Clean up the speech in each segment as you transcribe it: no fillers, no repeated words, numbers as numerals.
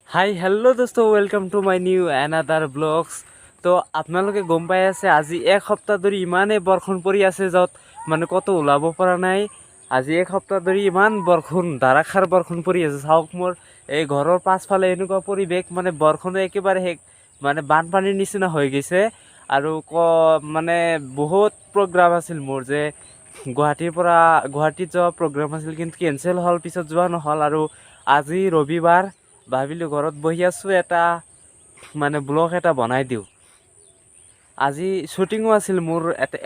Hi hello' দোস্ত, welcome to my new another vlogs। তো আপোনালোকে গম পাই আছে, আজি এক সপ্তাহ ধৰি ইমানেই বৰষুণ পৰি আছে য'ত মানে ক'তো ওলাব পৰা নাই। আজি এক সপ্তাহ ধৰি ইমান বৰষুণ, ধাৰাসাৰ বৰষুণ পৰি আছে। চাওক, মোৰ এই ঘৰৰ পাছফালে এনেকুৱা পৰিৱেশ, মানে বৰষুণে একেবাৰে শেষ, মানে বানপানীৰ নিচিনা হৈ গৈছে। আৰু মানে বহুত প্ৰগ্ৰাম আছিল মোৰ যে গুৱাহাটীৰ পৰা গুৱাহাটীত যোৱা প্ৰগ্ৰাম আছিল, কিন্তু কেঞ্চেল হ'ল, পিছত যোৱা নহ'ল। আৰু আজি ৰবিবাৰ, ভাবিলোঁ ঘৰত বহি আছোঁ, এটা মানে ব্লগ এটা বনাই দিওঁ। আজি শ্বুটিঙো আছিল মোৰ, এটা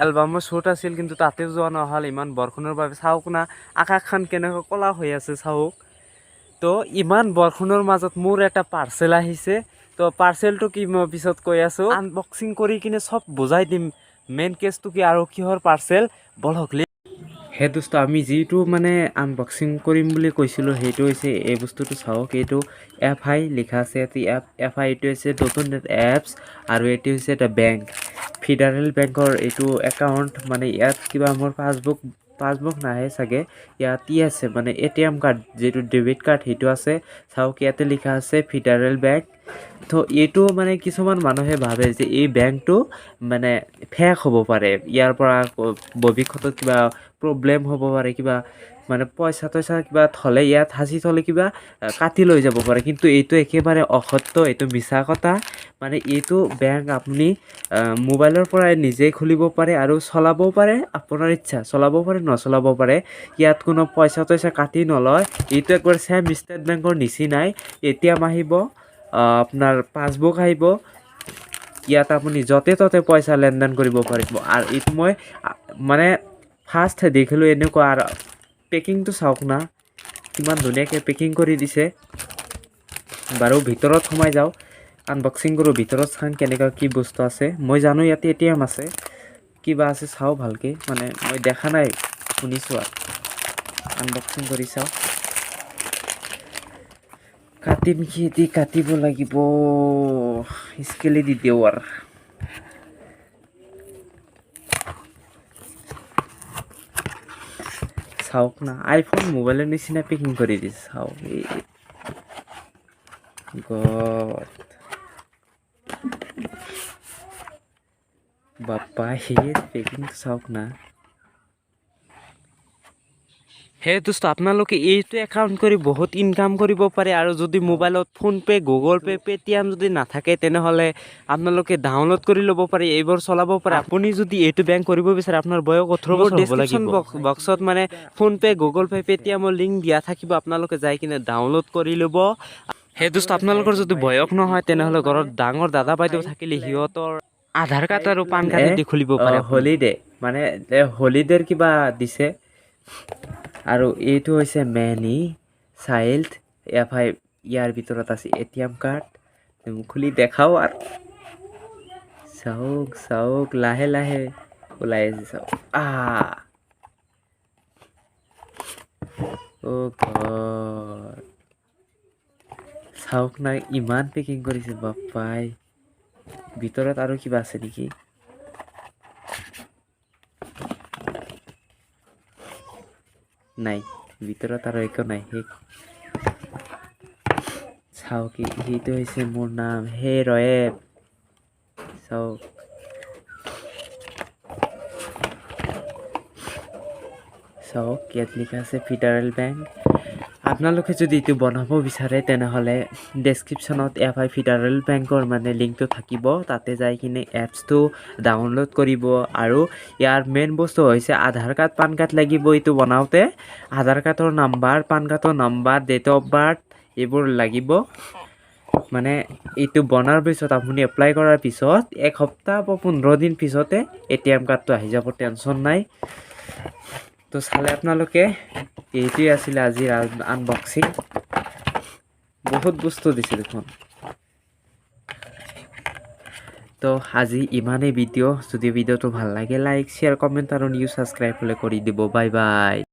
এলবামৰ শ্বুট আছিল, কিন্তু তাতেও যোৱা নহ'ল ইমান বৰষুণৰ বাবে। চাওক না, আকাশখন কেনেকুৱা ক'লা হৈ আছে চাওক। তো ইমান বৰষুণৰ মাজত মোৰ এটা পাৰ্চেল আহিছে। তো পাৰ্চেলটো কি মই পিছত কৈ আছোঁ, আনবক্সিং কৰি কিনে চব বুজাই দিম, মেইন কেছটো কি আৰু কিহৰ পাৰ্চেল। বলক। হে দোস্ত, আমি যিটো মানে আনবক্সিং কৰিম বুলি কৈছিলোঁ, সেইটো হৈছে এই বস্তুটো। চাওক, এইটো এফ আই লিখা আছে ইয়াতে, এফ এফ আই। এইটো হৈছে নতুন এপছ আৰু এইটো হৈছে এটা বেংক, ফেডাৰেল বেংকৰ এইটো একাউণ্ট। মানে ইয়াত কিবা মোৰ পাছবুক নাহে চাগে। ইয়াত ই আছে, মানে এটিএম কাৰ্ড, যিটো ডেবিট কাৰ্ড, সেইটো আছে। চাওক, ইয়াতে লিখা আছে ফেডাৰেল বেংক। তো এইটো মানে কিছুমান মানুহে ভাবে যে এই বেংকটো মানে ফেক হ'ব পাৰে, ইয়াৰ পৰা ভৱিষ্যতত কিবা প্ৰব্লেম হ'ব পাৰে, কিবা মানে পইচা তইচা কিবা থ'লে, ইয়াত সাঁচি থ'লে কিবা কাটি লৈ যাব পাৰে। কিন্তু এইটো একেবাৰে অসত্য, এইটো মিছা কথা। মানে এইটো বেংক আপুনি মোবাইলৰ পৰাই নিজেই খুলিব পাৰে আৰু চলাবও পাৰে, আপোনাৰ ইচ্ছা, চলাব পাৰে, নচলাব পাৰে। ইয়াত কোনো পইচা তইচা কাটি নলয়। এইটো একবাৰ ছেম ষ্টেট বেংকৰ নিচিনাই। এটিএম আহিব, আপোনাৰ পাছবুক আহিব। ইয়াত আপুনি য'তে ত'তে পইচা লেনদেন কৰিব পাৰিব। আৰু এইটো মই মানে ফাৰ্ষ্ট দেখিলোঁ এনেকুৱা। আৰু পেকিংটো চাওক না, কিমান ধুনীয়াকৈ পেকিং কৰি দিছে। বাৰু, ভিতৰত সোমাই যাওঁ, আনবক্সিং কৰোঁ, ভিতৰত চাওঁ কেনেকুৱা কি বস্তু আছে। মই জানো ইয়াতে এটিএম আছে, কিবা আছে, চাওঁ ভালকৈ। মানে মই দেখা নাই, শুনিছোঁ। আৰু আনবক্সিং কৰি চাওঁ। কাটিম কি দি কাটিব লাগিব? স্কেলে দি দিওঁ আৰু। চাওক না, আইফোন মোবাইলৰ নিচিনা পেকিং কৰি দিছে। চাওক, এই গড, বাপ্পা, সেই পেকিংটো চাওক না। হে দোস্ত, আপোনালোকে এইটো একাউণ্ট কৰি বহুত ইনকাম কৰিব পাৰে। আৰু যদি মোবাইলত ফোনপে', গুগল পে', পে'টিএম যদি নাথাকে, তেনেহ'লে আপোনালোকে ডাউনলোড কৰি ল'ব পাৰে, এইবোৰ চলাব পাৰে। আপুনি যদি এইটো বেংক কৰিব বিচাৰে, আপোনাৰ বয়স 18 বছৰ হ'ব লাগিব। বক্সত মানে ফোনপে', গুগল পে', পে'টিএমৰ লিংক দিয়া থাকিব, আপোনালোকে যাই কিনে ডাউনলোড কৰি ল'ব। হে দোস্ত, আপোনালোকৰ যদি বয়স নহয়, তেনেহ'লে ঘৰত ডাঙৰ দাদা বাইদেউ থাকিলে সিহঁতৰ আধাৰ কাৰ্ড আৰু পান কাৰ্ড দি খুলিব পাৰে। হলিডে, মানে হলিডেৰ কিবা দিছে। আৰু এইটো হৈছে মেনি চাইল্ড এফ আই। ইয়াৰ ভিতৰত আছে এটিএম কাৰ্ড। খুলি দেখাওঁ আৰু। চাওক চাওক, লাহে লাহে ওলাই আছে, চাওক। অ' গড, চাওক না, ইমান পেকিং কৰিছে বাপ্পাই। ভিতৰত আৰু কিবা আছে নেকি? নাই, ভিতৰত আৰু একো নাই। সেই চাওক, সেইটো হৈছে মোৰ নাম, হে ৰয়েব। চাওক চাওক, ইয়াত লিখা আছে ফেডাৰেল বেংক। আপোনালোকে যদি এইটো বনাব বিচাৰে, তেনেহ'লে ডেছক্ৰিপশ্যনত এফ আই ফেডাৰেল বেংকৰ মানে লিংকটো থাকিব, তাতে যাই কিনে এপছটো ডাউনলোড কৰিব। আৰু ইয়াৰ মেইন বস্তু হৈছে আধাৰ কাৰ্ড, পান কাৰ্ড লাগিব। এইটো বনাওঁতে আধাৰ কাৰ্ডৰ নাম্বাৰ, পান কাৰ্ডৰ নাম্বাৰ, ডেট অফ বাৰ্থ এইবোৰ লাগিব। মানে এইটো বনাৰ পিছত, আপুনি এপ্লাই কৰাৰ পিছত এক সপ্তাহ বা 15 দিন পিছতে এটিএম কাৰ্ডটো আহি যাব, টেনশ্যন নাই। তো চালে আপোনালোকে, এইটোৱে আছিলে আজিৰ আনবক্সিং। বহুত বস্তু দিছে দেখোন। তো আজি ইমানেই ভিডিঅ'। যদি ভিডিঅ'টো ভাল লাগে, লাইক, শ্বেয়াৰ, কমেণ্ট আৰু নিউ ছাবস্ক্ৰাইব হ'লে কৰি দিব। Bye bye.